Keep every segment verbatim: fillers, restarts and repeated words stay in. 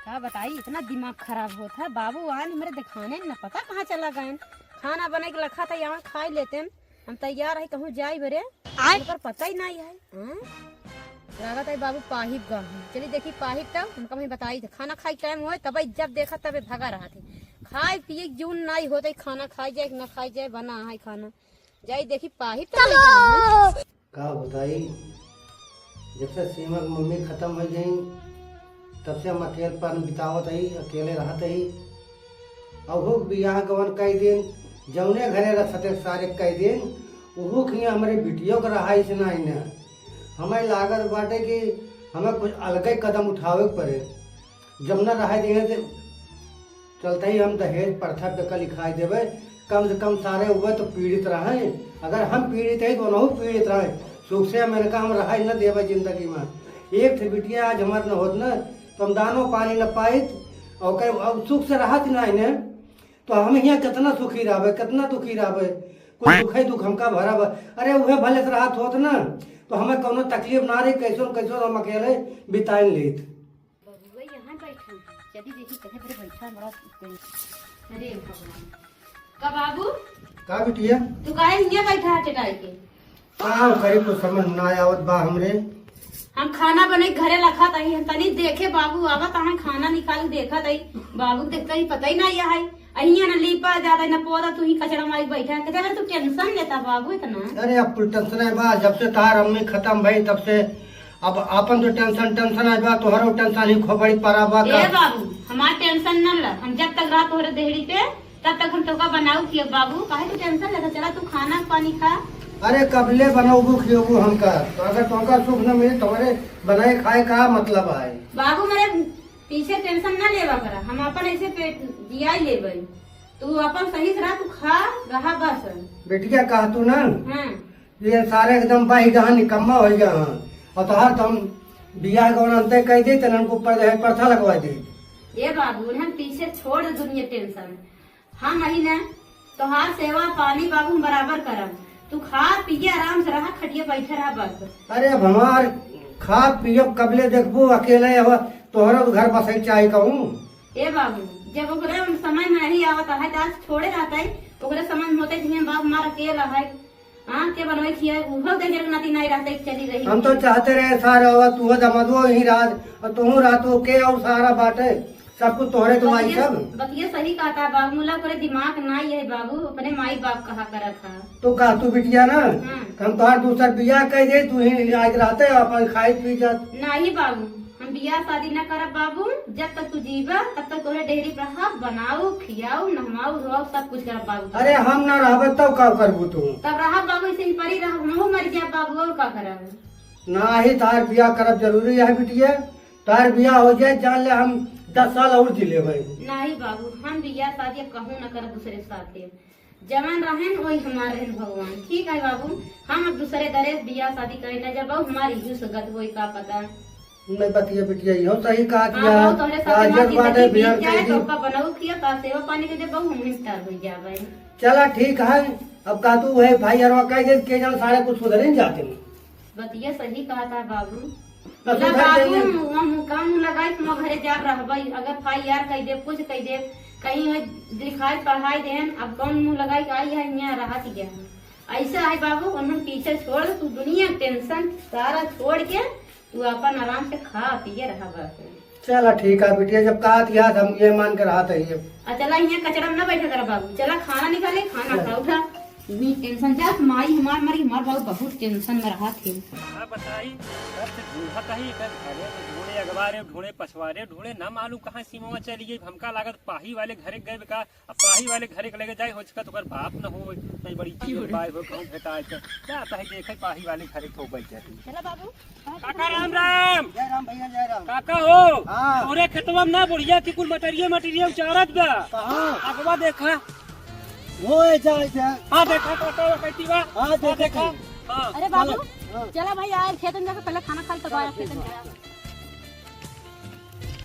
का बताई, इतना दिमाग खराब होत है। बाबू आन हमरे दिखाने न, पता कहाँ चला गए। खाना बने के लखा था, यहाँ खाई लेते। हम तैयार है, कहूँ जाई बरे, आय। उनकर पता ही नहीं है। हाँ? लागत है बाबू पाहिब गा हैं। चली देखी पाहिब तब, उनका मैं बताई थे। खाना खाई टाइम होए, तब जब देखा तबे भगा रहा थे। खाए पिए के जून नहीं होते, खाना खाई जाए कि ना खाई जाए, बना है खाना। जाई देखी पाहिब तब चलो। नहीं गए हैं। का बताई, जब से सीमा की मम्मी खत्म हो गई, तब से हम अकेलपन बितावत हई, अकेले रहत हई। अहू के बियाह गवन कई दिन, जौने घरे रखते सारे कई दिन, उहू के हियाँ हमरे बिटियो के रहाइश ना आईने। हमें लागत बाटे कि हमें कुछ अलगे कदम उठावे के पड़े। जब न रहे दिए तो चलते ही हम दहेज प्रथा पे का लिखाई देवे। कम से कम सारे हुए तो पीड़ित रहे। अगर हम पीड़ित है तो उनहु पीड़ित रहे। सुख से हम इनका हम रहाई न देवे जिंदगी में। एक ठे बिटिया आज हमार न होत न, तो हम दानो पानी न पाइत। और कहे, अब सुख से रहत ना इन्हें, तो हम यहाँ कितना सुखी रहबे, कितना दुखी रहबे। कुछ दुख है, दुख हमका भरा बा। अरे उहे भले से रहत होत ना, तो हमें कौनो तकलीफ ना रही। कैसो न कैसो हम अकेले बिताइन लेत। बबुआ यहाँ बैठा है। चली देखी कहे बरे बैठा है, बड़ा tension। अरे भगवान। का बाबू? का बिटिया? तू काहे हियाँ बैठा है चटाई के? का करी, कुछ समझ ना आवत बा हमरे। हम खाना बने घरे लखा तही, हम तनी देखे बाबू आवत हमें खाना निकाल के देखा तही। बाबू के देखता ही पता ही ना यह है। अहिया ना लीपा जाता ना पोता, तू ही कचरा मारी बैठा है। कहते तू tension लेता बाबू इतना। अरे अब कुल tension है बा, जब से तार अम्मी खत्म भई तब से अब आपन तो tension, tension है बा, तोहरो tension ही खोपड़ी परा बा का? ए बाबू, हमार tension न ल, हम जब तक रहा तोहरे देहड़ी पे, तब तक हम तोका बनाऊ खियब बाबू, काहे तू tension लेता? चला तू खाना पानी खा। अरे कबले बनौबू खियोबू हमका? तो अगर तोका सुख न मिले, तोहरे बनाए खाए का मतलब आए? बाबू मेरे पीछे tension न लेवा करा, हम अपन ऐसे पेट जिया ही लेबे। तू अपन सही से रह, तू खा रहा बस। बेटिया कहा तू ना, हाँ। ये सारे एकदम बाही जहाँ निकम्मा हो गया हाँ। और तोहार तो हम बियाह गौन अंते कह दे, तन हमको ऊपर दहेज प्रथा लगवा दे। ए बाबू, हम पीछे छोड़ दुनिया tension। हम अही ना, तोहार सेवा पानी बाबू हम बराबर करब। तू खा पिए आराम से रहा, खटिया बैठे रहा बस। अरे अब हमार खा पियब कबले देखबू, अकेले अब तोहरो घर बसई चाही कहूँ। ए बाबू, जब ओकरे समय में नहीं आवत है, तो आज छोड़े रहता है, ओकरे समय में होते जिहे बाप हमार अकेला है, हाँ, के बनवे खिया, उहो देखे के नाती नहीं रहते, चली रही। हम तो चाहते रहे सारा हुआ, तू हो जमदुओ ही राज, और तू रात हो के और सारा बाटे, सब कुछ तोहरे तो आई बतिया, सब। बतिया सही कहता है बाबू, मुला ओकरे दिमाग नहीं है बाबू, अपने माई बाप कहा करत है। तो का तू बिटिया ना, हाँ। हम तोहार दूसर बियाह कह दे, तू ही आज रहते अपन खाई पी जात। नहीं बाबू, हम बियाह शादी न करब बाबू, जब तक तू जीबा तब तक तोहरे डेहरी पर रहब, बनाऊ, खियाऊ, नहवाऊ, धोआऊ, सब कुछ करब बाबू। अरे हम ना रहबे तब का करबू तू? तब रहब बाबू, ऐसे ही परी रहब, हमहू मर जाब बाबू, और का करब? नाही, तार बियाह करब जरूरी है बिटिया, तार बियाह हो जाए, जान ले हम दस साल और जी लेबे। नाही बाबू, हम बियाह शादी अब कहूँ न करब दूसरे के साथे। जवन रहेन वही हमार रहेन भगवान। ठीक है बाबू, हम अब दूसरे घरे बियाह शादी करे न जब बाबू हमारी इहू से गत होई का पता। नहीं बतिया बिटिया, इहो सही कहा हाँ दिया। बाबू, तोहरे साथे आज हमार जब बाटे जिंदगी बिहार बीत जाए, कैसी। तो ओका बनाऊ खिया, का सेवा पानी के जब बाबू हम निस्तार हो जावे। चला ठीक है, अब का तू है भाई अरवा कह दे के जन सारे कुछ सुधरे न जाते हैं। बतिया सही कहत है बाबू। तो बोला सुधर बाबू, जाइए। वहाँ मुँह, काम मुँह लगाई के वहाँ घरे जा रहबई। अगर फाई यार कह दे, कुछ कह दे, कहीं वह लिखाई पढ़ाई देन, अब कौन मुँह लगाई के आई है, यहाँ रहत गया है। ऐसा है बाबू, उन्होंने पीछे छोड़, तू दुनिया tension सारा छोड़ के तू अपन आराम से खा पिए रहा बस। चला ठीक है बिटिया, जब कहा दिया हम ये मान के रहा था ये। आ चला यहाँ कचरा में ना बैठा कर बाबू, चला खाना निकाले, खाना चला। खा उठा। इतनी tension जात, माई हमार मरी, हमार बाबू बहुत tension में रहा थे। हाँ बताई, कब से ढूंढत ही, कब घरे में ढूंढे, अखबारे ढूंढे, पछवारे ढूंढे, ना मालूम कहाँ सीमा चली गई। हमका लागत पाही वाले घरे गए का, अब पाही वाले घरे के लगे जाए, हो चुका तो ओकर बाप न हो, नहीं बड़ी चीज पाए हो, कहूँ भेटाए के। क्या आता है देखे पाही वाले घरे को बैठ जाती। चला बाबू। काका राम राम। जय राम भैया, जय राम। काका हो, हाँ। तोरे खेतवा में ना बुढ़िया की कुल मटरिया, मटरिया उचारत बा। कहाँ? अगवा देखा। वो है, जा, जा। हाँ, देखा काका, वो कहती बा। हाँ, हाँ, देखा देखा। थी। हाँ। अरे बाबू, हाँ। चला भाई, आए खेत में जाके पहले खाना खा ले, तब आया खेत में जाया।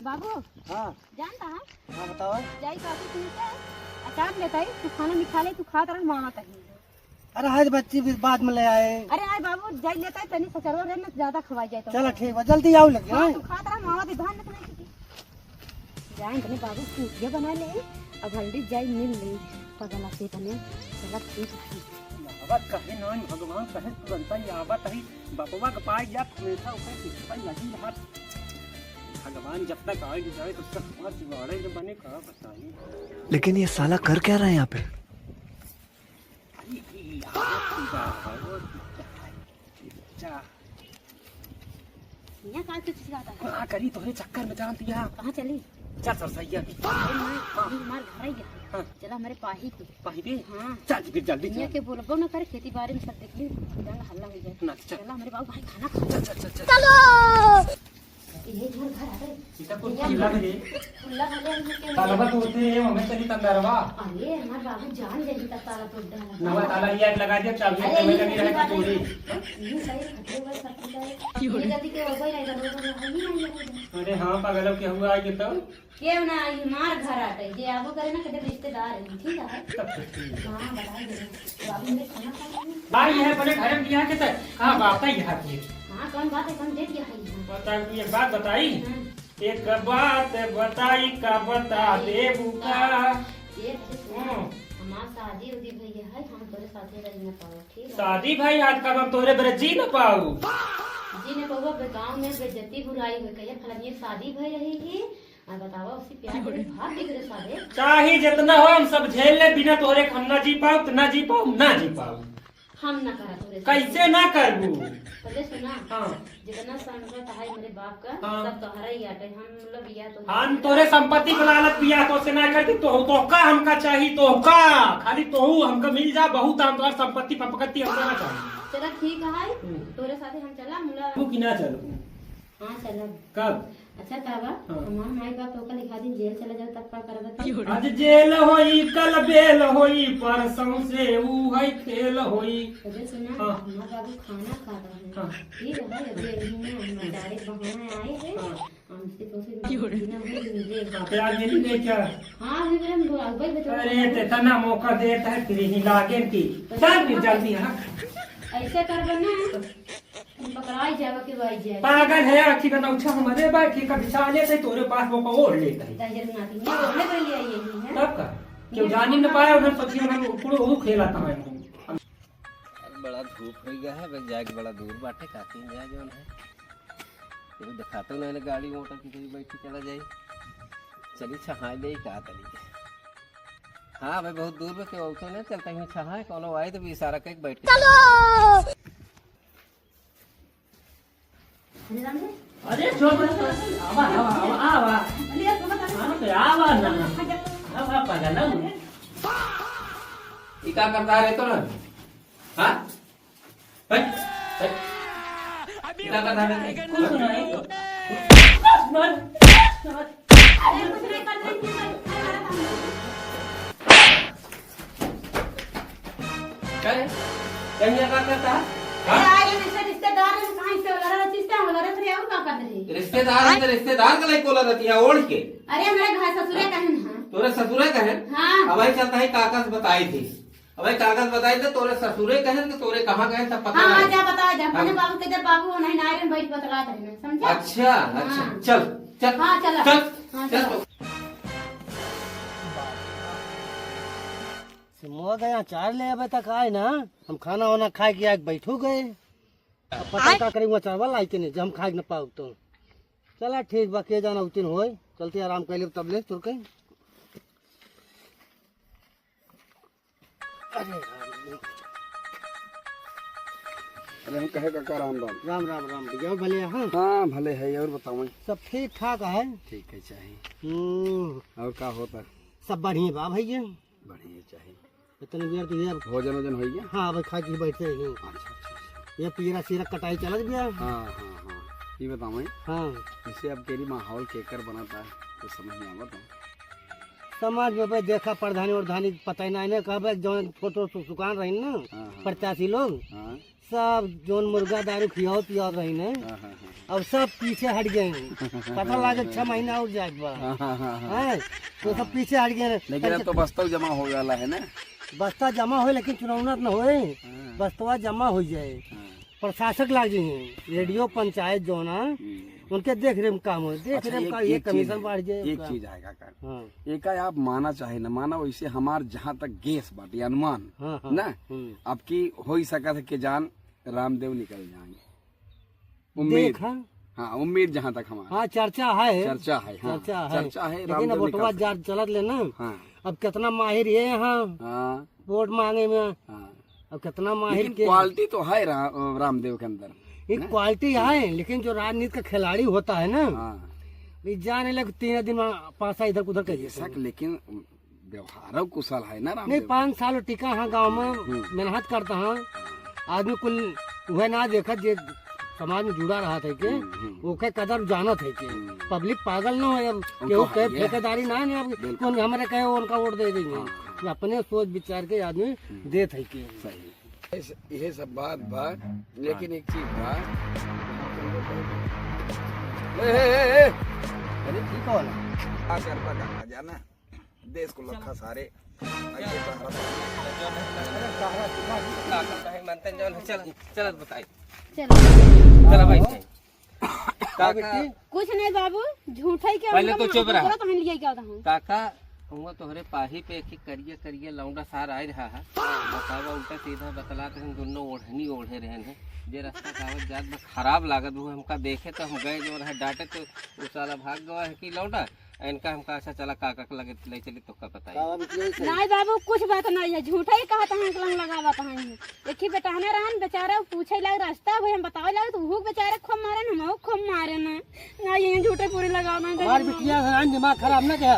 बाबू, हाँ। जानता है? हाँ, बताओ। जाई काकी ठीक है? अचार लेता है, तू खाना निकाल ले, तू खात रह, मामा तक। अरे, आज बच्ची भी बाद में ले आए। अरे, आए बाबू, जाई लेता है, तनी सचरवा रहे ना, ज्यादा खवाई जाए तो। चलो, ठीक बा, जल्दी आओ लगे, हाँ, हैं? तू खात रहा, मामा दी धान निकले की। जाए तने बाबू सूटिया बना ले, अब हल्दी जाई मिल ले, पगला से तने, चला ठीक है। आवत कहे नान भगवान कहे तुरंत ही आवत ही, बपवा के पाए जात हमेशा ऊपर सिस्टम लगी रहत। भगवान जब तक आए जाए तब तक हमार जुगाड़े जो बने का बताई। लेकिन ये साला कर क्या रहा है यहाँ पे? अरे, ये आवत ही बा, आवत ही बा। जा। यहाँ का कुछ जाता है? हाँ, करी तोहरे चक्कर में जानती है। कहाँ चली? चल सरसैया की। अरे माँ, अभी हमार घर आई गया। हाँ। चला हमारे पाही पे। पाही पे? हाँ। चल फिर जल्दी यहाँ चल। के बोलबो ना करे, खेती बाड़ी में सब देख ली, चल हल्ला हो जाए। ना, चल। चला हमारे बाबू भाई खाना खा। चल, चल, चल, चल। चलो। ये घर, घर आ गए। इधर कुछ यहाँ खुला भी नहीं। खुला वाले हम लोग के तालाबा तो होते हैं, हमें चली तंदरवा। अरे हमारे बाबू जान जाएगी तब ताला तोड़ डाला। नवा ताला लिया के लगा दिया, चाबी अरे, में ये लगी नहीं रहा बात है। पूरी। ये सही खतरे में सब कुछ है। ये गलती के हो गई ना, इधर उधर नहीं आई है। अरे हाँ, पागल, अब क्या हुआ आगे तो? केव ना आई, हमार घर आटे, जे आबो करे ना, कदे रिश्तेदार है, ठीक है? तब तो ठीक है। हाँ, बताई दे। तो आप मेरे खाना खा लेंगे। भाई, यह अपने घर में यहाँ के तक, हाँ, बात है यहाँ की। हाँ, कौन बात है, कौन दे दिया है यहाँ? बता, ये बात बताई? हाँ। एक बात बताई, का बता देबू का? ये तो सुन, हम्म। हमार शादी उदी भई है, हम तोरे साथे रह ना पाओ, ठीक है? शादी भाई, आज कब हम तोरे बरे जी ना पाऊ? जी ना पाऊ, अब गाँव में बेइज्जती बुराई हो गई है, फलानी शादी भई रही है, आ बतावा, उसी प्यार के भाग के तेरे सारे। चाहे जितना हो, हम सब झेल ले, बिना तोहरे हम ना जी पाउब, तो ना जी पाउब, ना जी पाउब। हम ना करा तोरे सारे। कैसे ना करबू? पहले सुना। हाँ। जितना संपत्ति है मेरे बाप का, हाँ। सब तोहरा ही आटे। हम मतलब बिया तो हम तोरे संपत्ति के लालच बिया तो से ना करती, तो, तोहका हमका चाही, तोहका। खाली तोहू हमका मिल जा, बहुत हम तोहर संपत्ति पंपत्ति हमका ना चाही। चला ठीक है, हम्म। तोरे साथे हम चला, मुला तू कि ना चलबू? हाँ, चलब। कब? अच्छा, ताबा, हाँ। हमार माई बाप तोका लिखा दिन जेल चला जाओ, तब का करबा तू? आज जेल होई, कल बेल होई, परसों से ऊ है खेल होई। अरे सुना, हाँ। हमार बाबू खाना खा रहा है। हाँ। ठीक है, अभी अभी ना हमारे direct बहाना आए हैं। हाँ। हमसे तो फिर बिना बोले मिले। हाँ, प्यार मिली नहीं क्या? हाँ, अभी मेरे हम दो, वही बता अरे, रहा हूँ। तेतना मौका देता है, फिर ही लागे थी। तो चल, फिर हाँ। जल्दी, हाँ। ऐसे करबा ना। हम पकड़ाई जाएगा कि वही जाएगा। पागल है, आखी का नौछा हमारे बैठे का बिछा लेते, तोरे पास वो ओढ़ लेता है। दहेज नाती में ओढ़े के लिए आई यही है। तब का? क्यों जानी न पाया, उधर सोचिए, उधर कुड़ो हो खेला था मैं। अरे बड़ा धूप हो गया है, बस जाके बड़ा दूर बाटे, काती में जाए जौन है। ये दिखाते ना, गाड़ी मोटर की कहीं बैठ के चला जाए। चली छहाई ले का तली के। हाँ भाई, बहुत दूर में क्यों auto नहीं चलता, यूं छहाए, कोनो आए तो भी इशारा करके बैठ के चलो। अरे राम रे। अरे, चुप रह, आवा, आवा, आवा, आवा। अरे, यार, सुनो, सुनो। हाँ, तो आवा ना। हट जा। आवा, पागल ना हो। ये का करता है रे तोरा? हाँ? हट, हट। ये का करता है रे? कुछ सुना नहीं। अरे, कुछ नहीं करता, इतनी बड़ी। का है? कहीं का करता है? हाँ? अरे, आए जैसे रिश्तेदार हैं, कहाँ से वाला रहती है, वाला रहती है, और का कर रही? रिश्तेदार है तो रिश्तेदार का लाइक बोला रहती है, ओढ़ के। अरे, हमारे घर ससुरे का है ना। तोरे ससुरे का है? हाँ। अब भाई चलता है, कागज बताई थी। अब भाई कागज बताई थे, तोरे ससुरे का है, तो तोरे कहाँ गए, सब पता हाँ, हाँ, नहीं। जा बताओ, जा। हाँ। अपने बाबू के दे, बाबू नहीं ना, आयरन बैठ बतला दे ना, समझा? अच्छा, हाँ। अच्छा, चल, चल, हाँ, चला। चल, हाँ, चल चला। तो। से मोर गया चार ले अबे तक आए ना, हम खाना वाना खाए के आके बैठू गए। अब पता आय। का करे, वहाँ चावल लाई के नहीं, जब हम खाए के न पाऊ तो। चला ठीक बा, के जाना उतिन होए, चलते आराम कर ले तब ले तुरके। अरे राम। अरे हम कहे काका राम राम। राम राम राम भैया, भले हैं? हाँ भले है, और बताओ। सब ठीक ठाक है। ठीक है चाही। हम्म। और का होता? सब बढ़िया बा भैया। बढ़िया चाही। इतने बेर तो ये अब भोजन वोजन हो गया? हाँ, अब खा के बैठे हैं। अच्छा, अच्छा, अच्छा। ये पीरा सीरा कटाई चलत गया। हाँ, हाँ, हाँ। ये बताओ, हाँ। जैसे अब तेरी माहौल केकर बना था, तो समझ में आवत है। समाज में भाई देखा, प्रधानी वरधानी पता ही ना, इन्हें कहा भाई, जौन फोटो सु-, सुकान रही ना, हाँ, हाँ। प्रत्याशी लोग, हाँ। सब जौन मुर्गा दारू खियावत पियावत रही ना, हाँ, हाँ, हाँ। अब सब पीछे हट गए हैं। पता लागे छह महीना और जाए बा। हाँ, हाँ, हाँ, हाँ। हैं? तो सब हाँ। पीछे हट गए हैं। लेकिन अब तो बस्ता जमा हो गया है ना? बस्ता जमा होए, लेकिन चुनाव ना होए। हाँ। बस्तवा जमा हो जाए। हाँ। प्रशासक लागे हैं, रेडियो पंचायत जौन है, हम्म। उनके देख रेख में काम हो, देख अच्छा, रेख में एक, का, ये एक चीज कमीशन है, बढ़ जाए एक उनका। चीज है काका। हाँ। एका आप माना चाहे न माना, वैसे हमार जहाँ तक guess बाटे, अनुमान, हाँ, हाँ, ना? हम्म। अब की हो ही सकत है कि जान रामदेव निकल जाएंगे। उम्मीद। देख, हाँ। हाँ, उम्मीद जहाँ तक हमार। हाँ, चर्चा है। चर्चा है, हाँ। चर्चा है। चर्चा है, लेकिन रामदेव अब वोटवा निकल जाए। जार चलत ले ना। हाँ। अब कितना माहिर ये यहाँ हाँ। वोट मांगे में। हाँ। अब कितना माहिर लेकिन के quality तो है रा-, रामदेव के अंदर, ये ना? Quality है, लेकिन जो राजनीति का खिलाड़ी होता है ना, हाँ। ये जाने लग तीन दिन में पासा इधर उधर कर देते बेशक, हैं। लेकिन व्यवहारो कुशल है ना नहीं, रामदेव। पाँच साल टिका हाँ गाँव में, हम्म। मेहनत करता हाँ, आदमी कुल वह ना देखत जे समाज में जुड़ा रहा था के, हम्म, हम्म। ओके कदर जानत है के। हम्म। Public पागल न हो, अब उनको केहू है, के ये है। ठेकेदारी ना है, अब बिल्कुल। कौन हमरे कहे उनका वोट दे देंगे। हाँ, हाँ। अपने सोच विचार के आदमी हम्म। देत है के। सही। इस, यह सब बात बा, लेकिन एक चीज बा। ए, ए, ए, ए। अरे, ठीक होला। का करबा, का जाना? देश को लखा सारे। चल, चल बताई। चल। चला भाई। काका। कुछ नहीं बाबू, झूठा ही क्या पहले उनका तो चुप रहा। बोला तो हम लिए क्या होता हूँ। काका, हुआ तोहरे पाही पे एक ही करिया करिया लौंडा सार आए रहा है। बतावा, उल्टा सीधा बतलात हैं, दोनों ओढ़नी ओढ़े रहन हैं। जे रास्ता का आवत जात बा, खराब लागत हुआ हमका देखे तो हम गए जो है डांटे तो वो साला भाग गवा है कि लौंडा। इनका हमका अच्छा चला काका के लगे ले चली तो का बताई। नहीं बाबू, कुछ बात नहीं है, झूठा ही कहत हैं, एक लंग लगावत हैं। एक ही बेटहना रहन, बेचारा पूछे लाग रास्ता, वही हम बतावे लाग, तो वो बेचारे खूब मारन, हम खूब मारन। ना, ये झूठे पूरे लगावत हैं, हमार बिटिया है, दिमाग खराब ना क्या?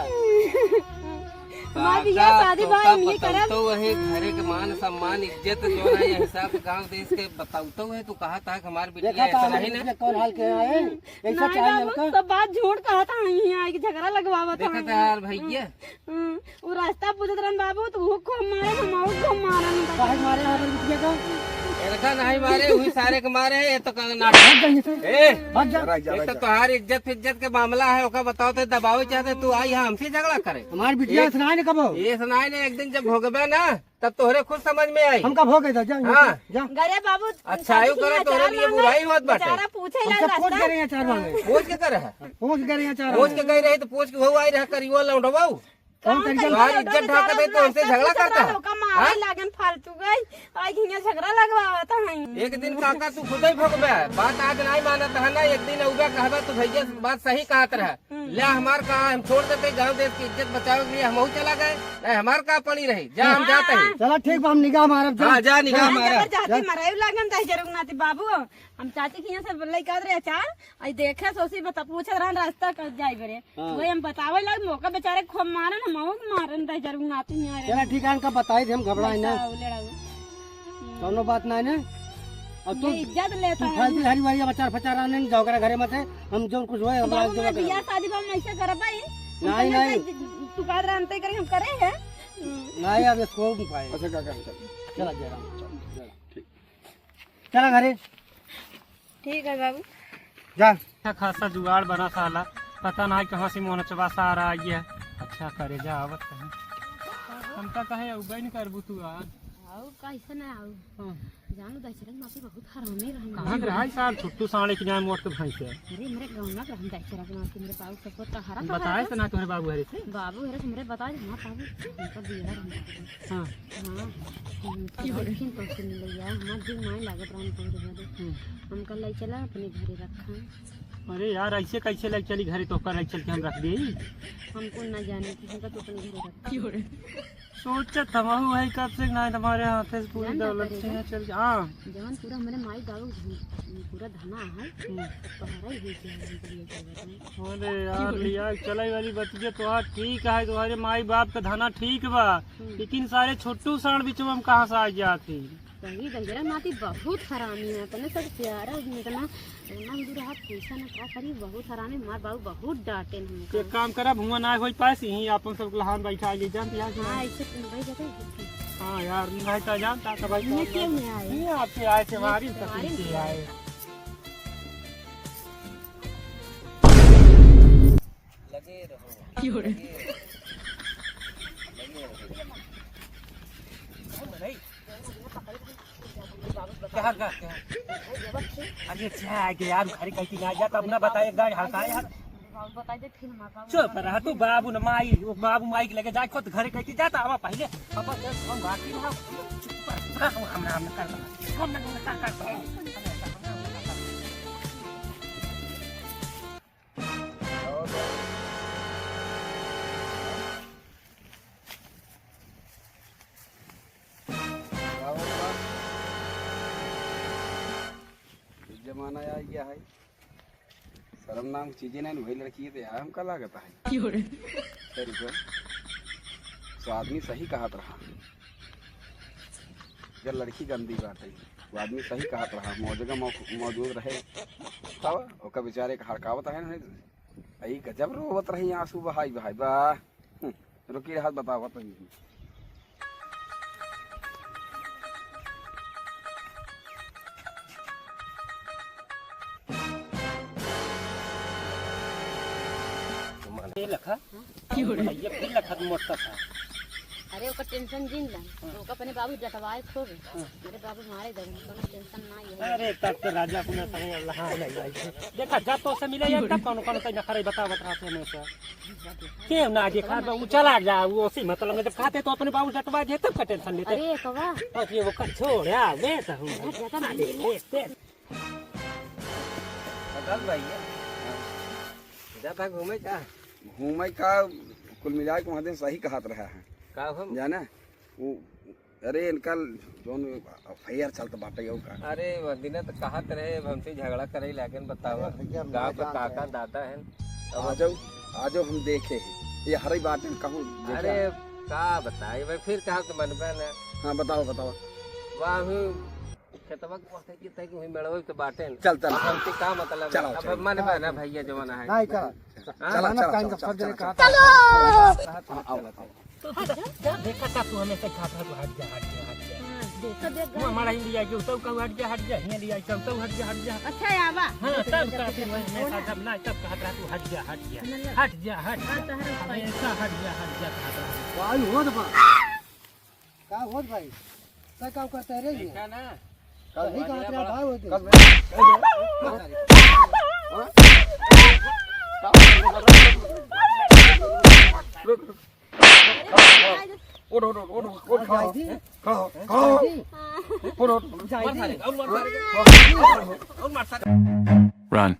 हमार बिटिया काका, शादी तोका भाई नहीं करब। बताउतो है, घरे के मान सम्मान, इज्जत जो है, ये हिसाब गांव देश के बताउतो है, तू कहा था कि हमार बिटिया देखा था ऐसा हमार नहीं ना। बिटिया कौन हाल के है? ऐसा नहीं चाहिए बाबू, हमका। सब बात झूठ कहत हैं, यहाँ आके झगड़ा लगवावत हैं। देखा था यार भैया। हम्म, वो रास्ता पूछत रहन बाबू, तो वो खूब मारन, हम और खूब मारन। काहे मारे हमारे बिटिया का? इनका नहीं मारे, वही सारे के मारे, ये तो का नाटक। भाग जा यहाँ से। ए, भाग जा। एक तो तोहार इज्जत फिज्जत के मामला है, ओका बताओ तो दबावे चाहते, तू आई यहाँ हमसे झगड़ा करे। हमारी बिटिया एक सुनाए ने कबो। ये सुनाए ने एक दिन जब भोगबे ना, तब तोहरे खुद समझ में आई। हमका भोगे दे, जा, हाँ। जा। गरे बाबू, अच्छा, आयु करे, तोहरे लिए बुराई होत बाटे। बेचारा पूछे हमसे लाग पूछ रास्ता। गए हैं चार मांगे। पूछ के करे है? पूछ गए हैं चार पूछ के मांगे। गई रही तो पूछ के हो आई रहा करियो लौंडवाऊ। कौन कौन करियो करियो बाहर लौंडवाऊ इज्जत ढाका बेचारा दे तो हमसे रास्ता झगड़ा पूछत करता रहा, है? ओका मारे हाँ? लागन फालतू गई। आई हियां झगड़ा लगवावत हैं। एक दिन काका तू खुद ही भोगबे। बात आज नहीं मानत है ना, एक दिन अउबे कहबे तू भैया बात सही कहत रहा। हम्म। ले हमार कहा, हम छोड़ देते गांव देश की इज्जत बचावे के लिए, हम चला गए, नहीं हमार का पड़ी रही, जा हम जाते हैं। चला ठीक बा, हम निगाह मारब, जा। हाँ, जा निगाह मारब। जबरदस्ती मरायु लागन दहिजर के नाती बाबू, हम चाची के यहाँ से लइका रहे अचार, आई देखे सोसी बता पूछे रहन रास्ता कर जाई बरे। हाँ। वही हम बतावे लाग, मौका बेचारे खूब मारन, हम और मारन दहिजर के नाती यहाँ रहे। चला ठीक है, इनका बताई दे, हम घबराए ना। लड़ाऊ, लड़ाऊ। कौनो बात नहीं ने। अब तू, ये इज्जत लेता तू है। फालतू हरी वारी अब अचार फचार आने न जाओ करे घरे मत है। हम जो कुछ होए, हम बाबू, आज जो मैं करे। बियाह शादी बा, हम ऐसे करब भाई। नहीं, नहीं। तू बात जानते करे, हम करे हैं। नहीं, अब इसको भी पाए। अच्छा, काका, चल। चला, जय राम। चल, चल। ठीक। चला घरे। ठीक है बाबू। जा। अच्छा खासा जुगाड़ बना साला, पता नहीं कहाँ से मोनचवा सारा आई है। अच्छा करे जा आवत कहीं। हमका कहे अउबे न करबू तू आज। आऊ कैसे ना आऊ? हाँ। जानू दहिजर के नाती बहुत हरामी रहन। कहाँ के रहा सार छुट्टू साढ़े के जाए मोट के भैंस है। अरे मेरे गाँव ना रहन दहिजर के नाती मेरे बाबू सबको तहरा बताए तो ना तोहरे बाबू हरे से। बाबू हरे से मेरे बताए ना बाबू। उनका बिया रहन। हाँ। हाँ, हम तो की बोले? लेकिन तो सुन ले यार, हमार दिल नाहीं लागत राम तोहरे बदे। हम्म। हमका ले चला अपने घरे रखा। अरे यार, ऐसे कैसे ले चली घरे, तोहका ले चल के हम रख देई? हमको ना जाने कि हमका तो अपने घरे रखा। की बोले? सोचत हमहू है कब से ना तुम्हारे हाथे से पूरी जान दौलत जाता से रे। यहाँ चल के, हाँ। जवन पूरा हमारे माई बाबू पूरा धना है, हम्म। तो तोहरा ही होई के है, हमको ले चला। अरे यार, लिया चले वाली बतिया तोहार ठीक है, तुम्हारे माई बाप का धना ठीक बा, हम्म। लेकिन सारे छोटू साण बिचवा में कहाँ से आ जात ही? सही दहिजर के नाती बहुत हरामी है, तने सब प्यारा इतना, इतना दूर हाथ पैसा ना का करी, बहुत हरामी, मार बाबू बहुत डांटे हमका। एक काम करा, भुआ ना होई पास, यहीं आपन सब लहान बैठा ले जान, यहाँ से हाँ, ऐसे तुम भाई जाते हैं। हाँ यार, नहीं तो जान, ता भाई ये क्यों नहीं आए? नहीं, आपसे आए थे, हमारी तकलीफ से आए। लगे रहो। की हो रहे? लगे रहो। लगे रहो। क्या हाल का, क्या हाल? अरे, जा आगे यार, घरे कहीं ना जा, तब ना बताए, गाड़ी हड़काए यार। बाबू बताई दे, फिर माँ बाबू चुप रहा तू, बाबू न माई, वो बाबू माई के लगे जाए, खुद घरे कहीं जाता, आवा पहले, पापा, हम बाकी ना, चुप रहा, हम ना, हम ना कर, हम ना, हम ना कर, कर। जमाना आ गया है, शर्म नाम की चीजें नहीं, वही लड़की है तो यार हमका लागत है। क्यों रे? तेरे को, सो आदमी सही कहत रहा। अगर लड़की गंदी बात है, वो आदमी सही कहत रहा, मौजगा मौ-, मौजूद रहे, तब ओकर बेचारे के हड़कावत है ना, ई गजब रोवत रही, आंसू बहाई बहाई, वाह। हम्म, रुकी रहत, बतावत रही। ये लखा? क्यों रे? ये फिर लखा मोटका था। अरे, ओकर टेंशन जिन ला। हाँ। ओकर अपने बाबू डटवाए खूब। हाँ। मेरे बाबू मारे दे, कोनो टेंशन ना है। अरे, तब तो राजा अपना संग अल्लाह नहीं भाई। देखा, जब तो से मिले, तब कौन, कौन सा नखरे बतावत रहते हैं हमेशा। क्यों ना देखा, वो चला जा, वो उसी मतलब में जब खाते तो अपने बाबू डटवा दे, तब का टेंशन लेते। अरे, कवा? और ये वो कर छोड़, आ, वे तो हूँ। हट जा, हट जा। अरे, ले, ले। बता भैया, हाँ। जा था घूमे का? घूमे का, कुल मिला के वहाँ दिन सही कहत रहा है। का हम? जाना, वो, अरे इनका जौन एफ आई आर चलत बाटे, हो का? अरे, वो दिन तो कहत रहे, अब हमसे झगड़ा करे लागेन, बतावा। अरे भैया, गाँव मैं के जानत काका है। दादा हैं। अब आ जाओ, आ जाओ, हम देखे हैं। ये हरई बाटे कहूँ देखा। अरे, का बताई भाई, फिर कहा तो मनबे ना। हाँ, बताओ, बताओ। वाहू खेतवा के ओर से कि तय कि वही मेड़वे तो बाटे न। चल, चल। अब हमसे का मतलब है? चलो, अब चलो। मन बा ना भैया जवन है। नहीं, चल। हाँ? चलो, मानव चलो, काहे चलो, का फर्ज चलो, रे चलो, कहा चलो। था? आओ, आओ, आओ। तो तू जा, जा, देखा का तू हमेशा खात रह, तू हट जा, हट जा, हट जा। हाँ, देखा, देख, तू हमारा ही लिया के उताऊ का हट जा, हट जा, हियाँ लिया के उताऊ हट जा, हट जा। अच्छा, आवा। हाँ, तब का फिर वही हमेशा जब ना, तब कहत रहा तू हट जा, हट जा, हट जा, हट जा। हाँ, तो हर हमेशा हट जा, हट जा कहत रहा। वाह, हो तो बा। का होत भाई? का काम करता है रे ये? देखा ना। सही कहा तेरा भाई होते। कल मैं, कल मैं, हाँ? रुक, रुक। उठ, उठ, उठ, उठ, उठ, खाओ। खाओ, खाओ। उठ, उठ। Run.